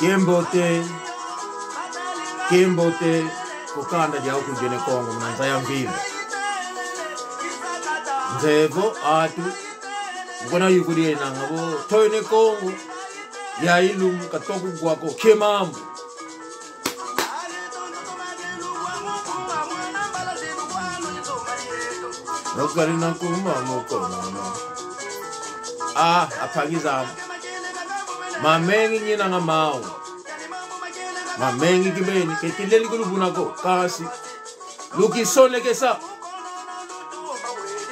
Kembote, kembote, kukanda dia ukujene Kongo mnanza ya mvimba. Nzevo atu mukona yukulie nanga bo toyne Kongo ya ilumu katoku gwako kemambu. Nokalina kuma mukono. Ah, aphakizama. Mamengi nyina ngamawu. Mamengi kibeni ketileli kulubunako kasi. Lukisonekesa.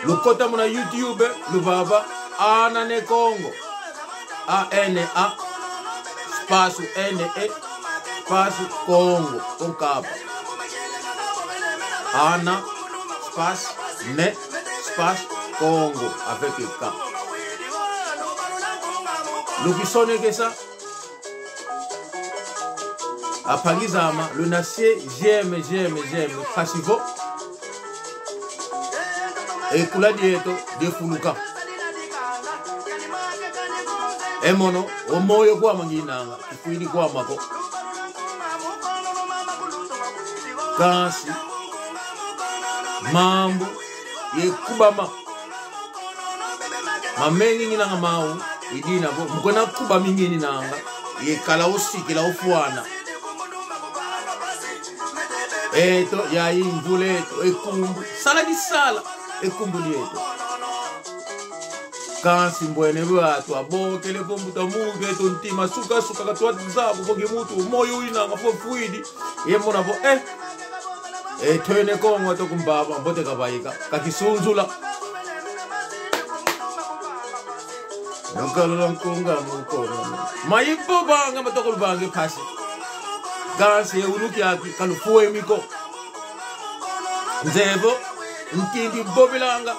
Lukota muna YouTube lubaba ana ne Kongo. A N A space N E space Kongo konkapa. Ana space ne space Congo avec K. Lukisonekesa aphakizama lunasie j'aime j'aime j'aime fasivo ekula dieto diefuluka emono omoyo kwama nginanga ifuini kwamako kasi mambo yekubama mamengi nginanga mawu idina bo mukona kuba mingini nanga yekala usikila ufuana eto yayi mvula eto ekumbu sala disala ekumbu lieto kasi mbwene bwatu abokele po mbuta muke eto ntima sukasuka katwatu zabo poki mutu moyo uinanga fo fuidi yemona po eh ethwene kongo tokumbaba mbote kabayika kakisunzula nokalola nkunga mukono mayipo banga matokolo bange phasi kasi euluki aki kalufuwe emiko nzevo ntindi bobilanga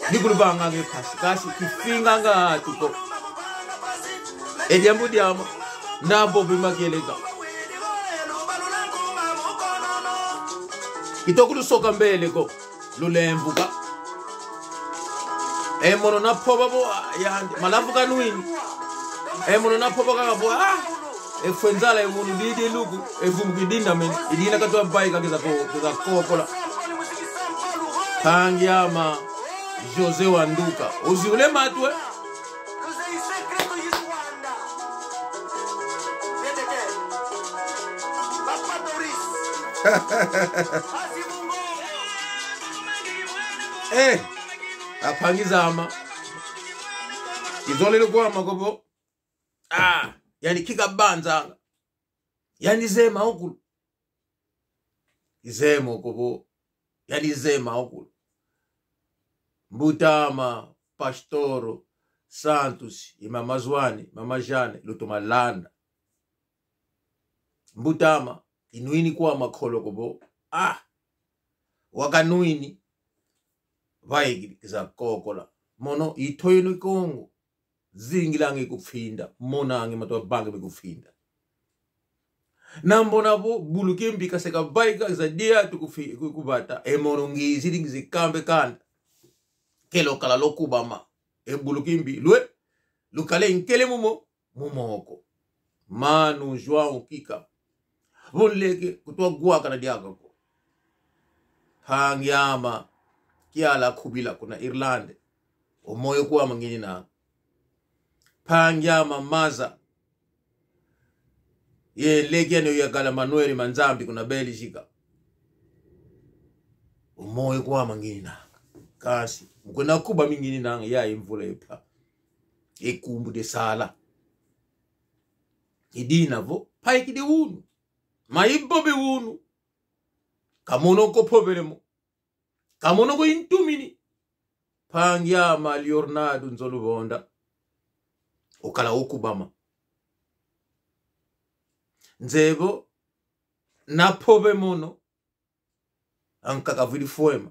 ndikulubanga nge phasi kasi kifinganga atuko edyambu dyama ndambo bimakeleka itokulusoka mbele ko lulembuka emono naphoba bo yandi malavu kanwini emono naphoba kaka bo ah efwenzala emunu didi luku evumbuka idinda mene idina katwa bai kakeza ko keza kokola tangiama Jose Wanduka uziule matwe eh aphangizama izolele kwama kobo ah yani kikabanzanga yani zema okulu izema okobo yani zema okulu mbutama pastoro santos imama zwane mama jane lutomalanda mbutama inuini kwa makholo kobo ah wakanuini vayikiza kokola mono ithoyini kongo zingilange kupfinda monange matwa bange bikupfinda nambona bo buluke mbika seka baika za dia tukufi kubata emono ngizi lingizi kambe kanda kelo kala lokubama ebuluki mbi lwe lukale nkele mumo mumoko manu joão kika vonleke kutwa gwaka na diaka ko hangyama kiala khubila kuna Irlande omoyo kuwa mangini na pangyama maza ye leke ne yakala Manuel Manzambi kuna Belgica omoyo kuwa mangini na kasi mukona kuba mingini na ya imvula epha ekumbu de sala idina vo paikide unu maibobe unu kamono kopobelemo kamono ko intumini pangyama Leonardo nzolubonda okala okubama nzebo naphobe mono ankakavili fuema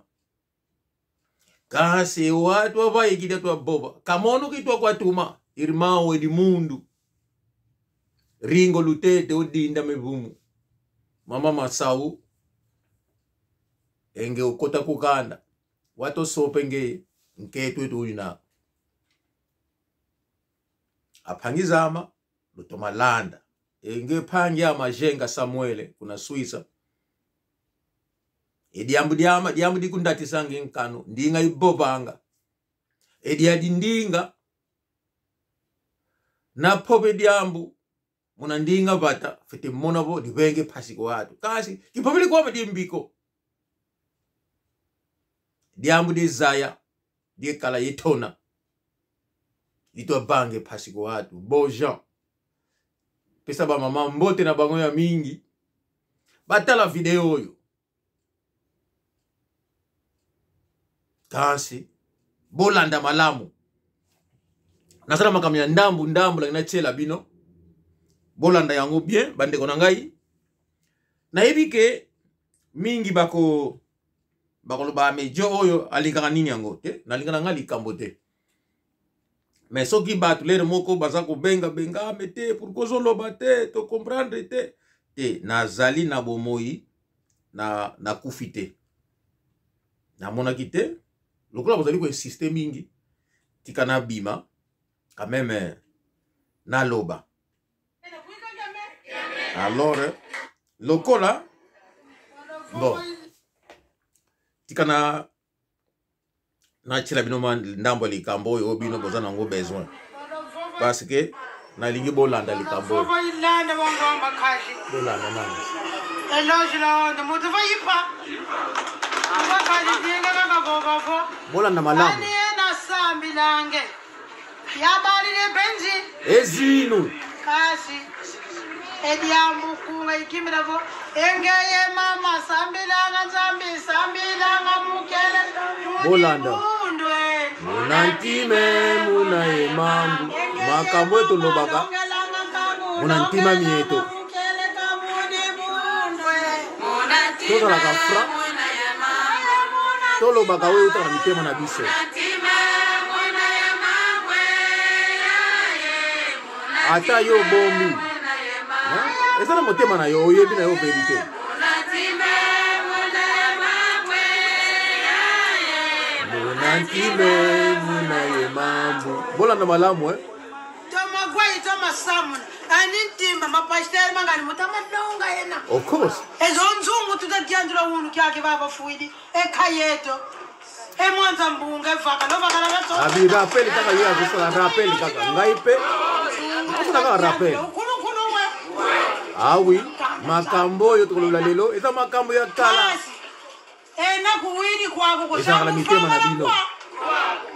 kasi watu abayikile twaboba kamono kitwa kwatuma irmão Edmundo Ringo Lutete odinda mebumu mama Masau enge ukota kukanda watosope nge nketu etu uyina Aphangizama lutomalanda enge phangi amajenga Samuele kuna Suiza. Ediambu diama diambu dikundatisanga nkano ndinga ibobanga ediadi ndinga na pobe diambu muna ndinga bata fete monabo dibenge phasiko watu kasi kipobele kwa dimbiko diambu dizaya dikala yitona litwa bange phasiko watu bojan pesa ba mama mbote na bango ya mingi batala video oyo kasi bolanda malamu nasala makambo ya ndambu ndambu langi natiela bino bolanda yango bien bandeko na ngai. Nayebi ke mingi bakoloba mejo oyo alingaka nini yango te, nalingaka nga likambo te. Mais soki bato lere moko baza kobenga benga me te pourquoi ozoloba te to comprendre te te, nazali na bomoi na nakufi te, namonaki te lokola bozali koinsiste mingi tika nabima quand même naloba. Alors lokola bon tika na natiela bino ma ndambo ya likambo oyo bino boza nango besoin parce que nalingi bolanda likambo oyo. Bolanda nani bolanda malamu ezinu kasi ediambukunga ikimilavo engeye mama sambilanga nzambi sambilanga mukele bolanda muna ntime muna emambu makambo etolobaka muna ntima mieto tozalaka fra tolobaka oyo eutaka na mitema na biso. Ata yo bombi eza na motema na yo, oyebi na yo verité. Muna ntime muna ye mambu bolanda malamu eh? Tomagwai tomasamuna ani ntimba mapasiteri mangani mutamalonga yena. Of course. Ezo nzungu tutadiandula unu kyake babafuili ekhayeto emwanza mbunga evaka lovakala abi rappel kaka ye azosala rappel kaka ngai mpe osala kaka rappel. Ah oui, makambo oyo tokolola lelo eza makambo ya kala ena kuwili kwako ezalaka na mitema na bino.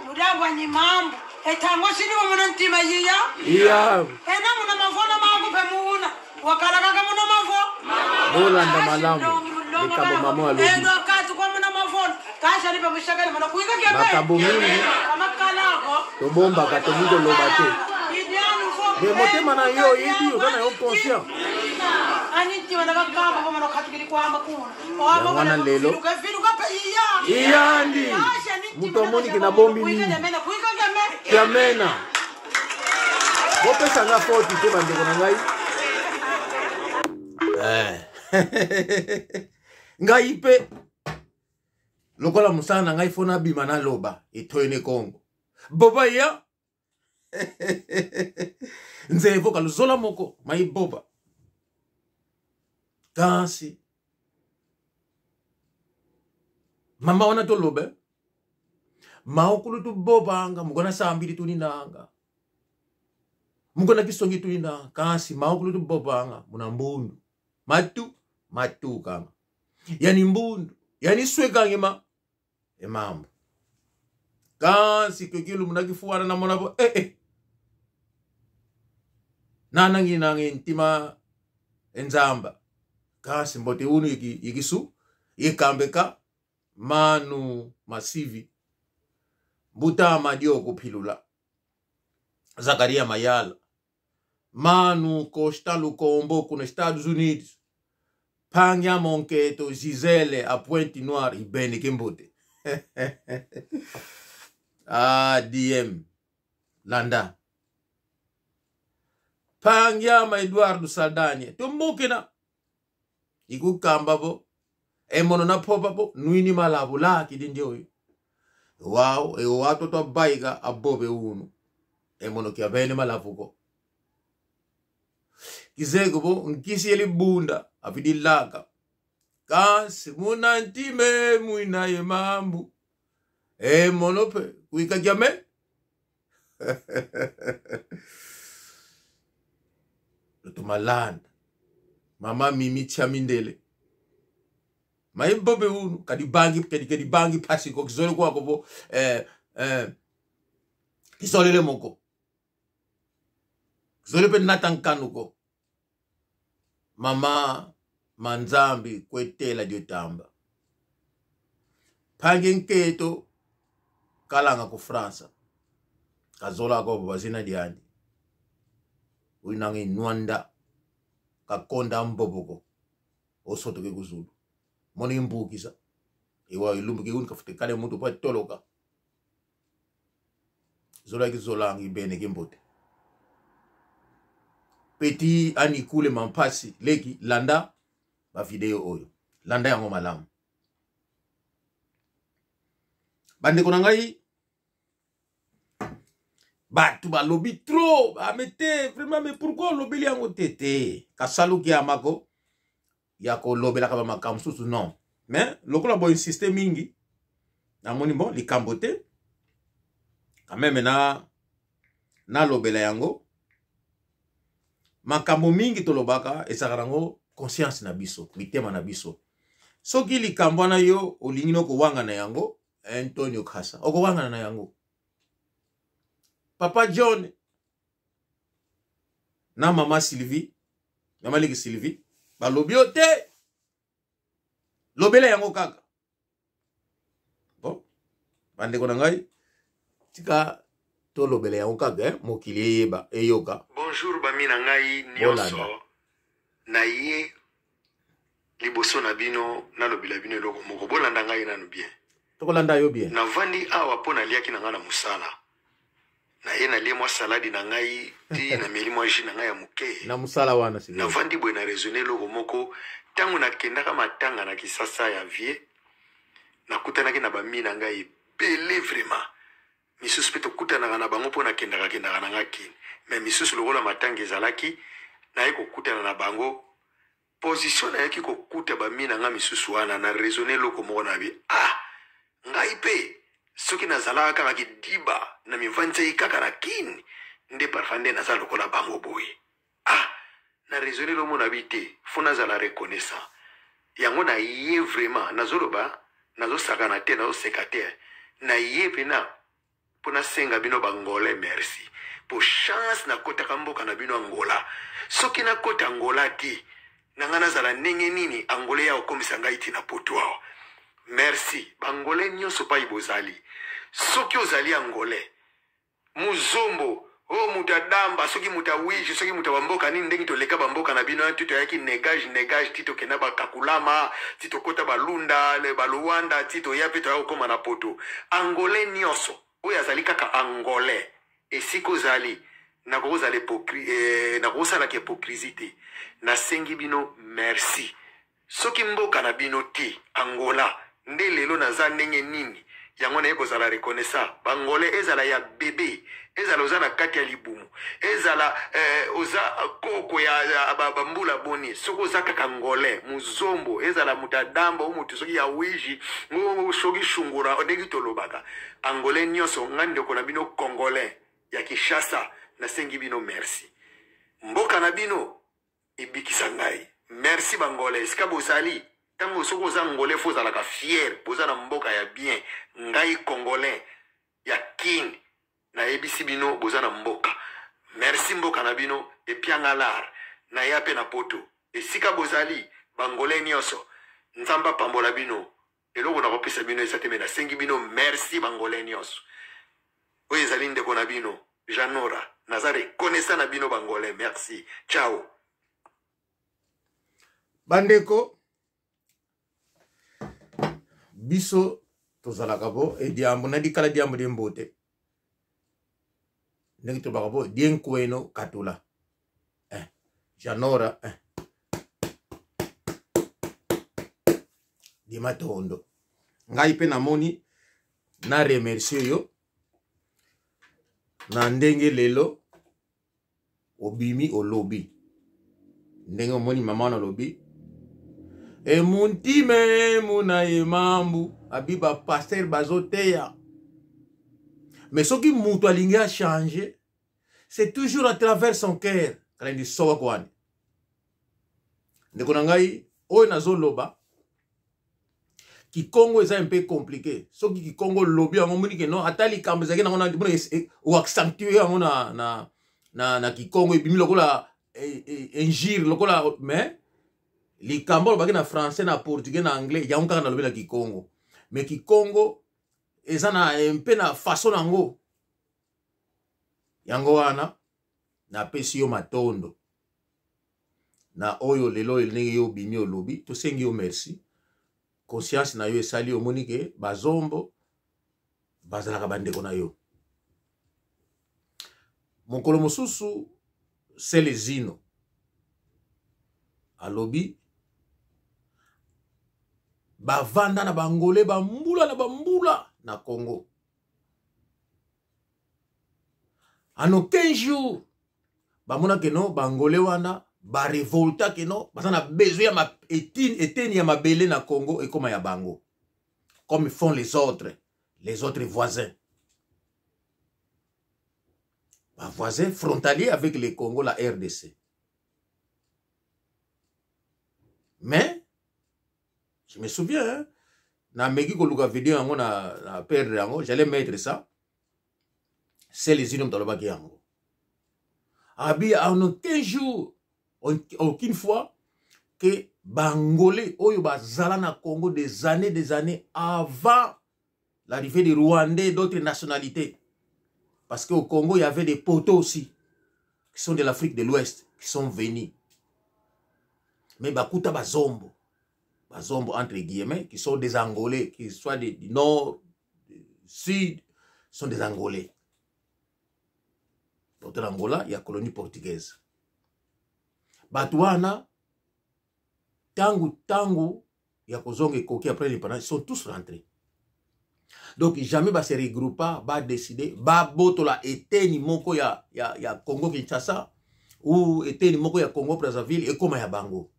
Mudabwa ni mambo etango siliwo muna ntima yiya iya ena muna mavona makupe muuna wakala kaka muna mavo bolanda malamu likambo mama alobi eno kati kwa muna mavona kashalipe mushakali muna kuika kebe makambo mingi amakalako tobombaka tolingi koloba te me motema na yo oyebi oza na yo conscient yango wana lelo iyandi moto amoniki na bombi mingi kiamena bopesa nga foti te bandeko na ngai. Ngai mpe lokola mosala na ngai fo nabima naloba etoyene Kongo boba ya nzevo kaluzola moko maiboba kasi mama wana toloba maokulu tubobanga mukona sambili tulinanga mukona kisongi tulinanga kasi maokulu tubobanga muna mbundu matu matukanga yani mbundu yani swekange ma emambo kasi kekilu munakifuana namonabo eh eh nanangi nangi ntima enzamba kasi mbote unu ikisu ikambeka manu masivi mbuta madio kuphilula Zakaria Mayala manu Costa Lukombo kuna Estados Unidos Panya Monketo Gisele a Pointe Noire ibene kimbote. Ah DM Landa Pangyama Eduardo Saldanha tumbukina ikukamba bo emono na popa bo nwini malabu la kidindi oyo wao e wato to baika abobe unu emono kia bene malabu ko Kizeko bo nkisi yeli bunda avidi laka. Kasi muna ntime mwina ye mambu. E monope kuika jame. Lutumalanda. Mama Mimi Chamindele. Maimbobe unu kadi bangi kadi kadi bangi pasi ko kizole kwa ko eh eh kisolele moko. Kizole pe natankanu ko. Mama manzambi kwetela diotamba. Pangi nketo kalanga ku Fransa. Kazola ko bazina diandi. Uinangi nwanda kakonda mboboko. Osotoke kuzulu. Moni imbukisa. Iwa ilumbuki uni kafute kale mutu pa toloka. Zola ki zola ngi bene ki mbote. Petit anikule mampasi leki landa ba video oyo. Landa yango malamu. Bandeko na ngai bato balobi trop ame te vraiment mais pourquoi olobeli yango te te kasaluki ya mako ya kolobelaka bamakambo mosusu non mais lokola bo insiste mingi namoni bon likambo te quand même na nalobela yango makambo mingi tolobaka ezalaka nango conscience na biso mitema na biso soki likambo wana yo olingi no kowangana yango Antonio Kasa okowangana na yango papa John na mama Sylvie mama leki Sylvie balobi yo te lobela yango kaka bon bandeko na ngai tika tolobela yango kaka eh? mokili eyeba eyoka. Bonjour bami na ngai nyonso na ye liboso na bino nalobela bino eloko moko bolanda ngai nanu bien. Tokolanda yo bien. Navandi awa mpo naliaki na ngai na mosala na ye nalie mwa saladi na ngai ti nameli mwa jus na ngai ya moke na mosala wana. Navandi boye na raisonne eloko moko. Ntango nakendaka matanga na Kisasa ya vie, nakutanaki na bami na ngai ebele vraiment. Misusu mpe tokutanaka na bango mpo nakendaka kendaka na ngai Kini, mais misusu lokola matanga ezalaki naye kokutana na bango. Position nayaki kokuta bami na ngai misusu wana, na raisonne eloko moko na bi ah ngai mpe soki nazalaka kaka kidiba na mivandisaki kaka na Kini nde parfois nde naza lokola bango boye. Ah na raisonne eloko na bi te fo nazala reconnaissant yango na ye vraiment nazoloba nazosakana te nazoseka te na ye mpena mpo nasenga bino bangolais merci po chance nakotaka mboka na bino Angola. Soki nakota Angola te na ngai nazala ndenge nini? Angolais ya okomisa ngai ti na poto awa. Merci bangolais nyonso pai bozali. Soki ozali angolais muzombo o moto adamba soki moto awiji soki moto ya bamboka nini ndenge toleka bamboka na bino ti toyaki negage negage ti tokenda bakakulama ti tokota balunda baluwanda ti toya mpe toya kokóma na poto. Angolais nyonso oyo azali kaka angolais esika ozali nakokozala nakokosalaka hypocrisie te. Nasengi bino merci. Soki mboka na bino te Angola nde lelo naza ndenge nini yango naye kozala reconnaissant. Bangolais ezala ya bebe ezala oza na kati ya libumu ezala oza koko ya bambula boni soki oza kaka angolais muzombo ezala moto adamba o moto soki ya wiji soki shungura ndenge tolobaka angolais nyonso ngai ndeko na bino congolais ya Kinshasa nasengi bino merci. Mboka na bino ebikisa ngai. Merci bangolais esika bozali. Ntango soki oza angolais fo ozalaka fier boza na mboka ya bien. Ngai congolais ya Kin nayebisi bino boza na mboka. Merci mboka na bino epianga lar naya mpe na poto esika bozali bangolais nyonso nzambe apambola bino. Eloko nakopesa bino eza te me nasengi bino merci bangolais nyonso. Oyo ezali ndeko na bino Janora naza reconnaissant na bino bangolais merci ciao. Bandeko biso tozalaka bo ediambo na dikala diambo de mbote ndenge tolobaka bo dienkweno katula Janora Dimatondo ngai mpe namoni na remercier yo na ndenge lelo obimi olobi. Ndenge omoni mama wana alobi emuntime muna ye mambu abi ba pasteur bazoteya, mais soki mutu alingi a changer, c'est toujours à travers son cœur. Kala ndi sowa kwani ndeko na ngai oyo nazoloba kikongo eza un peu compliqué. Soki kikongo lobi yango omoni ke non, ata likambo ezalaki nango na oaccentue yango na kikongo ebimi lokola injure lokola, mais likambo olobaki na français, na portugais, na anglais, yango kaka nalobi na kikongo. Mais kikongo eza na mpe na façon nango. Yango wana napesi yo matondo na oyo lelo oyo ndenge yo obimi olobi, tosengi yo merci. Conscience na yo esali omoni ke bazombo bazalaka bandeko na yo. Mokolo mosusu Selezino alobi bavanda na bangole bambula na bambula na Congo, en aucun jour bamona ke no bangole wana barevolta ke no baza na besoin ya eteni ya mabele na Congo ekoma ya bango, comme font les autres voisins, ba voisins frontaliers avec le Congo, la RDC. Mais je me souviens, hein, na meki koluka video yango na perdre yango, j'allais mettre ça. C'est les unes alobaki yango. Abi en aucun jour, aucune fois que bangolais oyo bazala na Congo des années, des années avant l'arrivée des Rwandais et d'autres nationalités. Parce qu'au Congo, il y avait des poteaux aussi, qui sont de l'Afrique de l'Ouest, qui sont venus. Mais Bakuta Bazombo, Bazombo entre guillemets, qui sont des Angolais, qui soient du nord, du sud, sont des Angolais. Dans l'Angola, il y a colonie portugaise. Batouana, tangu, tangu, il y a Kozong et Koki après l'indépendance, ils sont tous rentrés. Donc jamais ba se regroupa, ba décider, ba botola eteni moko ya Congo Kinshasa ou eteni moko ya Congo Brazzaville et koma ya bango.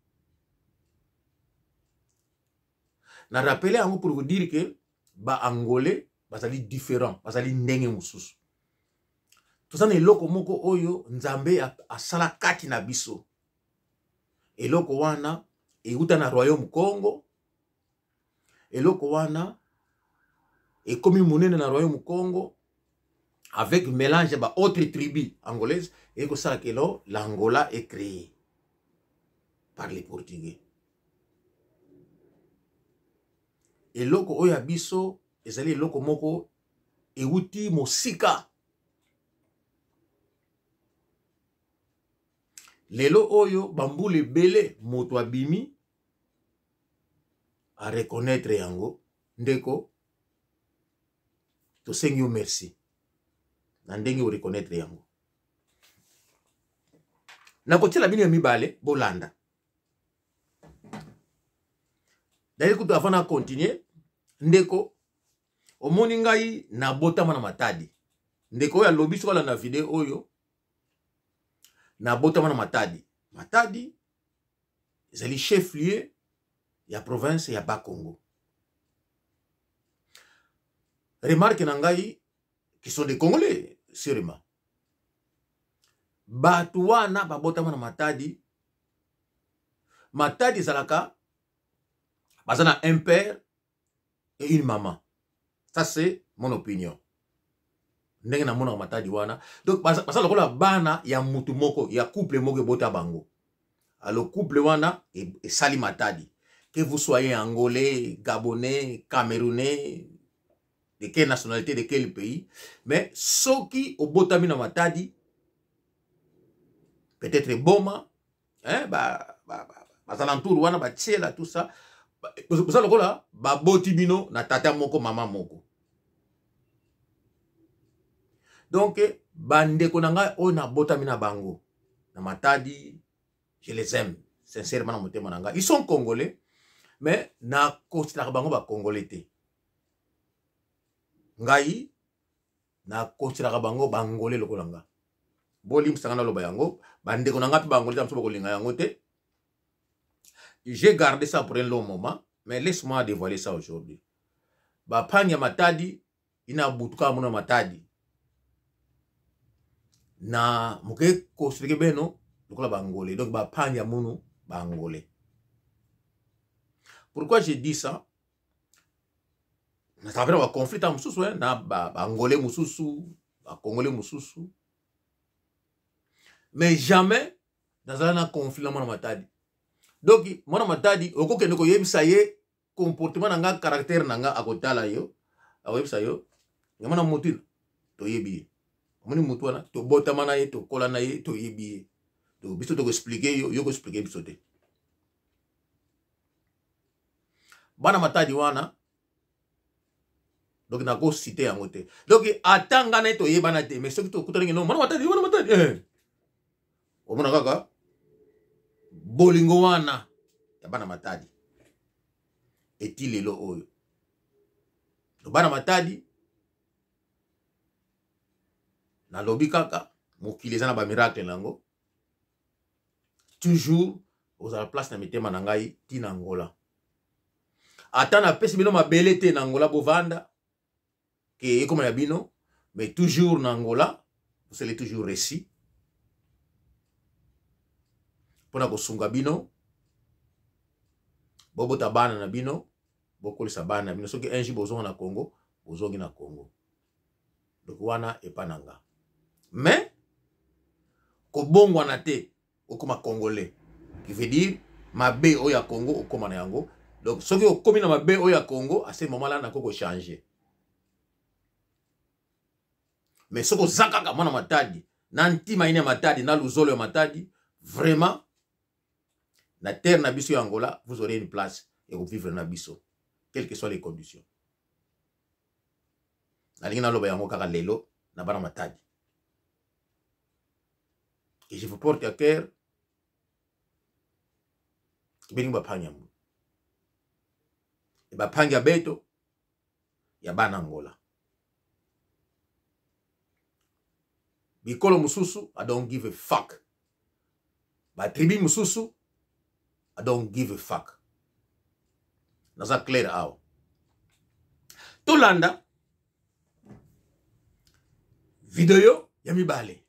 Na rappeler yango pour vous dire que ba Angolais bazali différent, bazali ndenge mosusu. Toza na eloko moko oyo Nzambe asala kati na biso. Eloko wana euta na Royaume Congo. Eloko wana ekomi monene na Royaume Congo avec mélange ba autres tribus angolaises et kosala que lo l'Angola est créée par les Portugais. Eloko oyo ya biso ezali eloko moko euti mosika. Lelo oyo bambula ebele moto abimi a reconnaître yango. Ndeko, tosengi yo merci na ndenge o reconnaître yango. Nakotiela bino ya mibale bolanda. D'ailleurs kutu avant na continuer, ndeko omoni ngai nabotama na Matadi. Ndeko oyo alobi soki alanda video oyo, nabotama na Matadi. Matadi ezali chef-lieu ya province ya Bas-Congo. Remarque na ngai, qui sont des Congolais sûrement, bato wana babotama na Matadi. Matadi ezalaka baza na un père et une maman. Ça c'est mon opinion. Ndenge na mona Matadi wana, donc baza lokola bana ya mutu moko, ya couple moko ebota bango. Alors couple wana esali Matadi. Que vous soyez angolais, gabonais, camerounais, de quelle nationalité, de quel pays, mais soki obotami na Matadi, peut-être Boma, hein, ba, ba, ba, ba alentour wana, ba tiela, tout ça, ba, boza lokola baboti bino na tata moko, mama moko. Donc bandeko na ngai oyo nabotami na bango na Matadi, je les aime sincèrement na motema na ngai. Ils sont congolais, mais na considéraka bango ba congolais te. Ngai na considéraka bango ba angolais lokola nga. Bolimbisanga naloba yango, bandeko na ngai mpe ba angolais ta mosusu bakolinga yango te. J'ai gardé ça pour un long moment, mais laisse-moi dévoiler ça aujourd'hui. Bapangi ya Matadi ina butuka muna Matadi na muke kosilike beno lokola bangole, donc bapangi ya munu bangole. Pourquoi j'ai dit ça? Nazalaka na baconflit ntango mosusu na bangole mosusu, bakongole mosusu, mais jamais nazala na conflit na mwana Matadi. Donc mwana Matadi okokende koyebisa ye comportement na nga, caractère na nga, akotala yo, akoyebisa yo nga mwana mutu toyebi ye, omoni mutu wana tobotama na ye, tokola na ye, toyebi ye. Donc biso tokoexplike yo, yo koexplike biso te. Bana Matadi wana, donc nakosite yango te. Donc ata nga na ye toyebana te, mais soki tokutanaki, no mwana Matadi, mwana Matadi, eh. Omona kaka bolingo wana ya bana Matadi eti lelo oyo. Donc bana Matadi, nalobi kaka mokili eza na bamiracle nango, toujours ozala place na mitema na ngai ti na Angola. Ata napesi bino mabele te na Angola, bovanda ke ekoma ya bino, mais toujours na Angola vous serez toujours réussi mpona kosunga bino, bobota bana na bino, bokolisa bana na bino. Soki un jour bozonga na Congo, bozongi na Congo. Donc wana epa na nga, mais kobongwana te okoma congolais, qui veut dire mabe oyo ya Congo okoma na yango. Donc soki okomi na mabe oyo ya Congo, à ce moment là nakoki kochanger. Mais soki oza kaka mwana Matadi na ntima ine ya Matadi na luzolo ya Matadi, vraiment na terre na biso ya Angola, vous aurez une place ya kovivre na biso, quelles que soient les conditions. Nalingi naloba yango kaka lelo na bana Matadi, et je vous porte à cœur. Beningi bapangi yango, bapangi ya beto ya bana Angola, bikolo mosusu, I don't give a fuck. Batribu mosusu, I don't give a fuck. Naza clair awa. Tolanda video ya mibale.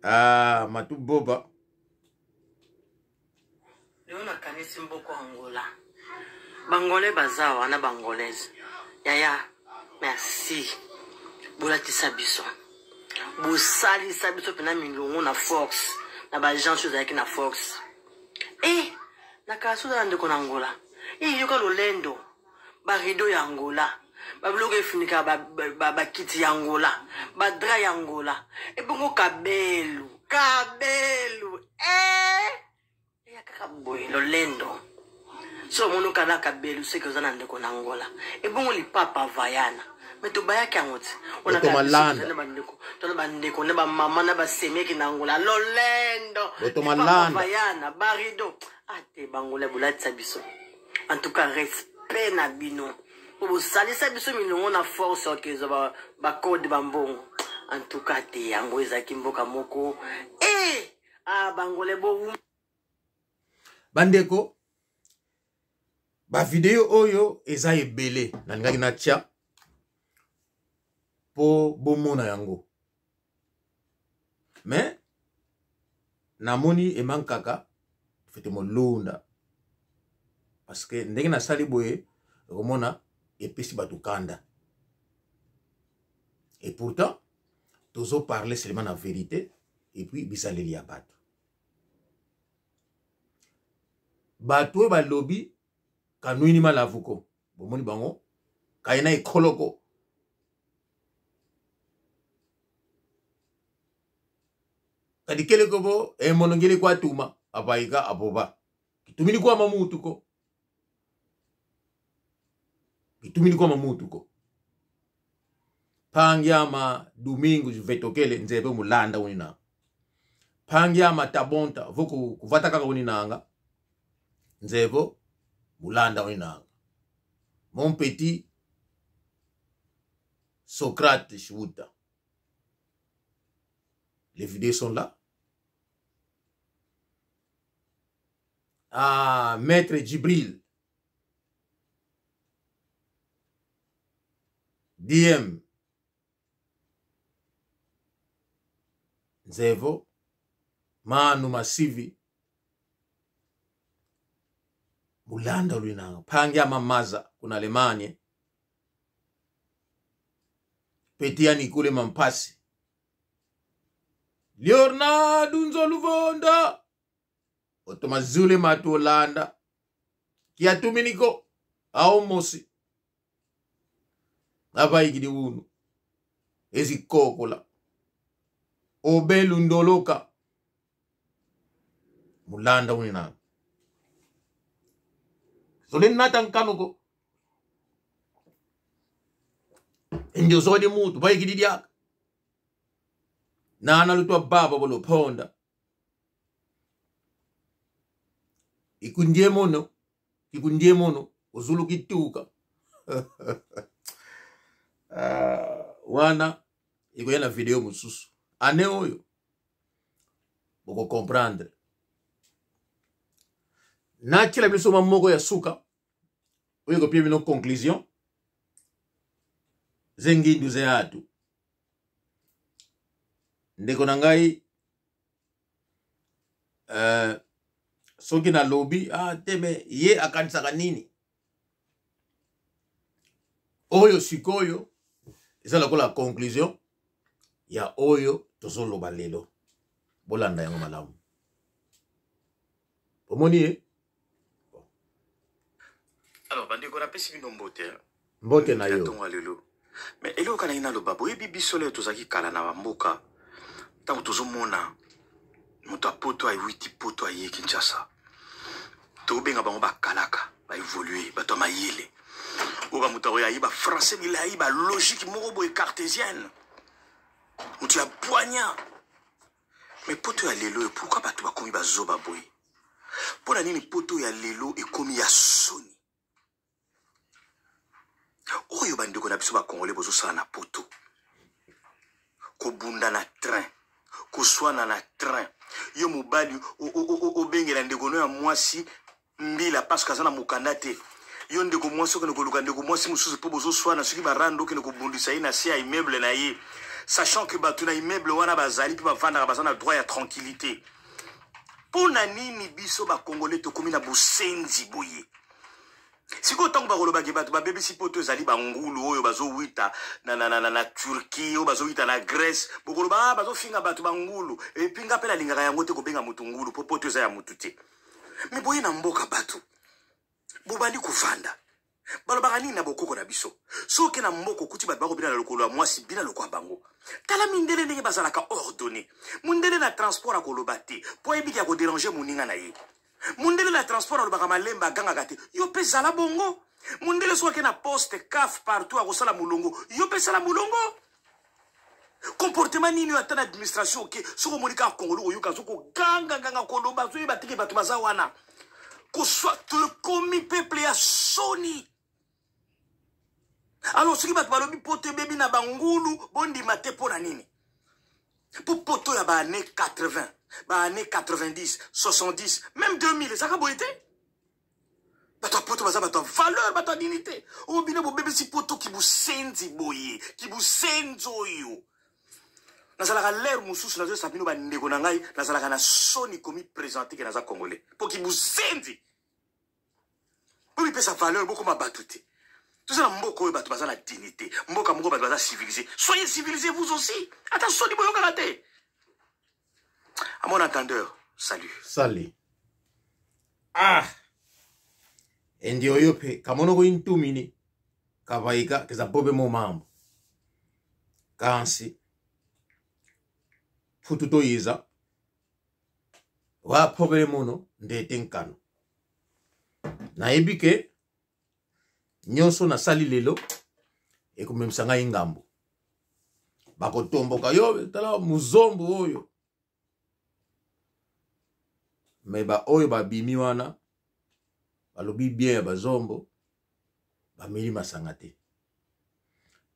Ah, matu boba. Lelo nakanisi mboko Angola. Bangolais baza wana, bangolaise. Yaya, merci. Bolatisa biso. Bosalisa biso pena milongo na force. Na ba agence ezalaki na force. Eh, na kala soza na ndeko na Angola. Eh, yoka lolendo. Ba rideau ya Angola. Ba biloko efunika ba, ba, ba kiti ya Angola. Ba drap ya Angola. Ebongo kabelu. Kabelu. Eh! Ya kaka boye lolendo. So omoni okala kabelu seke oza na ndeko na Angola. Ebongo lipapa vayana. Mais tobayaki yango ti. Botomalanda. Tona bandeko na bamama na basemeki na Angola. Lolendo. Botomalanda. Vayana, barido. Ate bangola bolatisa biso. En tout cas, respect na bino. Bosalisa biso milongo na force okezwa ba code ba mbongo. En tout cas, te yango ezalaki mboka moko. Eh! Ah, bangole bo. Bandeko, ba video oyo eza ebele nalingaki natia po bomona yango. Mais namoni emankaka fete molunda, parce que ndenge nasali boye okomona epesi bato kanda. Et pourtant tozo parler seulement na vérité et puis bizaleli ya bato. Bato oyo balobi kanwini malavuko, bomoni bango kayena ekoloko. Kadi keleko bo emonongeli kwa tuma apaika apoba kitumini kwa mamutu ko kitumini kwa mamutu ko pangyama domingo vetokele nzebe mulanda unina pangyama tabonta voku kuvata kaka uninanga nzebo mulanda uninanga. Mon petit Socrate Shibuta. Les vidéos sont là. Ah, Maître Djibril. DM. Nzevo. Manu Masivi. Mulanda luinanga. Pangi amamaza kuna Alemanye. Petiani kule mampasi. Leonardo Nzoluvonda. Otomazule matolanda. Kiatuminiko. Aomosi. Abaigidi unu. Ezikokola. Obelundoloka. Mulanda unina. Zole nata nkanuko. Ndio zodi mutu baigidi diaka. Nana lutwa baba boloponda. Ikundie mono, ikundie mono, ozulu kituka. Wana ikoya na video mususu. Ane oyo boko comprendre. Nachila biso moko ya suka. Oyo kopia bino conclusion. Zengindu zeatu. Ndeko na ngai soki na lobi teme ye akanisaka nini oyo sikoyo eza lokola conclusion ya oyo tozoloba lelo. Bolanda yango malamu. Omoni ye? Alors bandeko napesi bino mbote. Mbote na yo. Lelo. Mais eloko na naloba boyebi biso lelo tozalaki kala na bamboka ntango tozomona moto apoto awiti poto aye Kinshasa tobenga bango bakalaka baévolue bato ya mayele oyo bamoto oyo ayi bafrançais milai balogique moko boye cartésienne moto ya poignant. Mais poto ya lelo oyo pourquoi bato bakomi bazoba boye? Mpona nini poto ya lelo ekomi ya soni? Oyo bandeko na biso bakongole bozosala na poto, kobunda na train, koswana na train, yo mobali obengela ndeko no ya mwasi mbila parce que aza na mokanda te, yo ndeko mwasi okende koluka ndeko mwasi mosusu mpo bozoswana, soki barando okende kobundisa ye na se ya immeuble na ye, sachant que bato na immeuble wana bazali mpe bavandaka, baza na droit ya tranquillité. Mpona nini biso bakongole tokomi na bosenzi boye? Sikoyo ntango bakolobaki bato babebisi poto ezali bangulu oyo bazowita na, na, na, na, na Turquie, oyo bazowita na Grèce, bokoloba bazofinga bato bangulu. Epuis nga mpe nalingaka yango te kobenga motu ngulu mpo poto eza ya motu te. Me boye na mboka bato bobandi kovanda, balobaka nini na bokoko na biso? Soki na mboka okuti bato bakobina na lokolo ya mwasi, bina lokolo ya bango. Tala mindele ndenge bazalaka ordonné. Mundele na transport akoloba te po ayebiki ya kodéranger moninga na ye. Mundele na transport alobaka malemba, agangaka te. Yo mpe zala bongo. Mundele soki ake na poste caf partout akosala molongo, yo mpe sala molongo. Comportement nini oyo ata na administration oke, soki omoni kaka kongolo oyoka azo kogangaganga koloba, azoyeba teke bato baza wana. Koswa tokomi peuple ya soni. Alors soki bato balobi poto ebebi na bangulu, bondima te. Mpo na nini? Po poto ya baannée 80, baannée 90, 70, même 2000 ezalaka boye te. Bato ya poto baza bato ya valeur, bato ya dignité. Oyo bino bobebisi poto kibusenzi boye, kibusenzi oyo. Nazalaka l'air mosusu nazoyesa bino bandeko na ngai, nazalaka na soni komi présente ke naza congolais mpo kibusenzi po mipesa valeur bokoma bato te. Toza na mboka oyo bato baza na dignité, mboka moko bato baza civilisé. Soyez civilisé vous aussi, ata soni boyokaka te. À mon entendeur, salut. Salut. Ah, endi oyo mpe kamonoko intumini kavaika keza bobe mo mambo kansi futu toyiza waphobele muno ndete nkano nayebi ke nyonso nasali lelo ekomemisa ngai ngambo, bakotomboka yo tala muzombo oyo. Me ba oyo babimi wana balobi bien ya bazombo, bameli masanga te,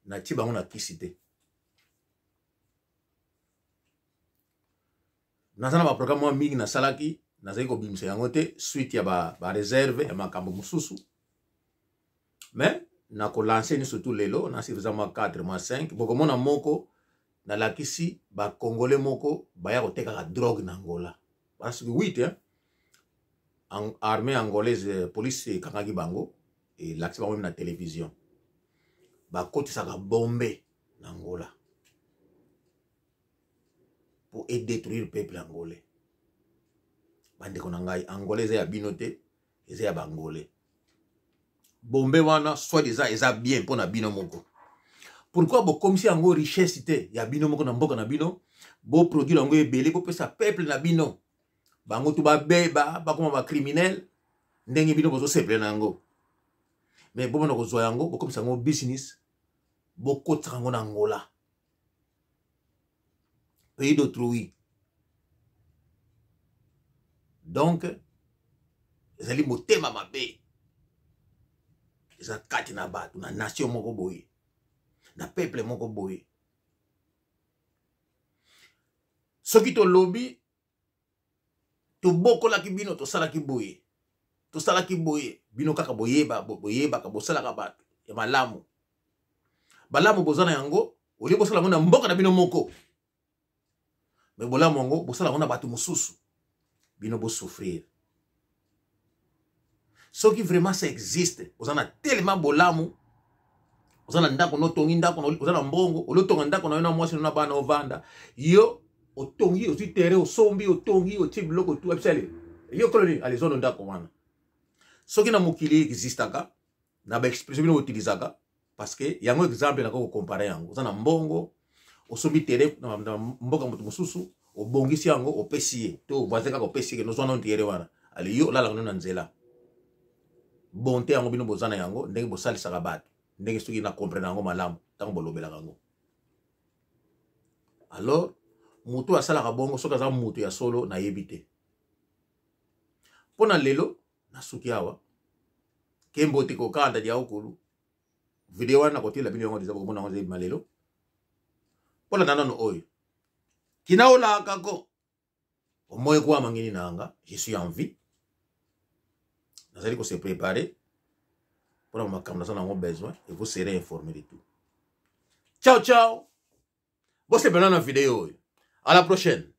natie bango na kisi te. Naza na baprogramme mwa mingi nasalaki, nazali kobimisa yango te suite ya bareserve ba ya makambo mosusu, mais nakolanse ni surtout lelo nasi eza mwa 4 mwa 5. Bokomona moko nalakisi bacongolais moko baya kotekaka drogue na Angola, basuki 8 hein? Armée angolaise, police ekangaki bango, elakisi bango meme na télévision. Bakotisaka bombe na Angola po edétruire peuple angolais. Bandeko na ngai, Angola eza ya bino te, eza ya baangolais. Bombe wana soit eza eza bien mpo na bino moko, pourquoi bokomisi yango richesse te ya bino moko na mboka na bino? Boproduire yango ebele, bopesa peuple na bino, bango tu babeba, bakoma bacriminel ndenge bino bozosepela na yango. Mais bomona kozwa yango, bokomisa yango business, bokotisaka yango na Angola, pays d'autrui. Donc ezali motema mabe eza kati na bato na nation moko boye, na peuple moko boye. Soki tolobi tobokolaki bino, tosalaki boye, tosalaki boye, bino kaka boyeba, boyebaka bosalaka bato ya malamu. Balamu boza na yango, olie bosala yango na mboka na bino moko, me bolamu yango bosala yango na bato mosusu, bino bosouffrir. Soki vraiment ça existe, oza na tellement bolamu, oza na ndako, notongi ndako, oza na mbongo, oliotonga ndako na yo na mwasi na bana, ovanda yo, otongi, ozwi terrain, osombi, otongi, otie biloko tu, abisale yo koloni alezono ndako wana. Soki na mokili existaka na baexpression bino boutilisaka, parce que yango exemple nakoki kocompare yango: oza na mbongo, osombi terrain na mboka moto mosusu, obongisi yango, opesi ye to voisin kaka, opesi ye, nozwa nano terrain wana, ale yo olalaka no na nzela. Bonte yango bino boza na yango, ndenge bosalisaka bato, ndenge soki na comprendre yango malamu ntango bolobelaka yango. Alors moto oyo asalaka bongo, soki aza moto ya solo, nayebi te. Mpo na lelo nasuki awa. Kembo te kokanda dia okulu video wana nakotiela bino yango deja, bokomona yango ezebima lelo. Mpo na nano oyo kina olaka ko omoi kwama ngini na nga, je suis en vie, nazali ko se préparer mpona makambo naza nango besoin, et vous serez informé de tout. Ciao ciao, bosepela na video oyo, à la prochaine.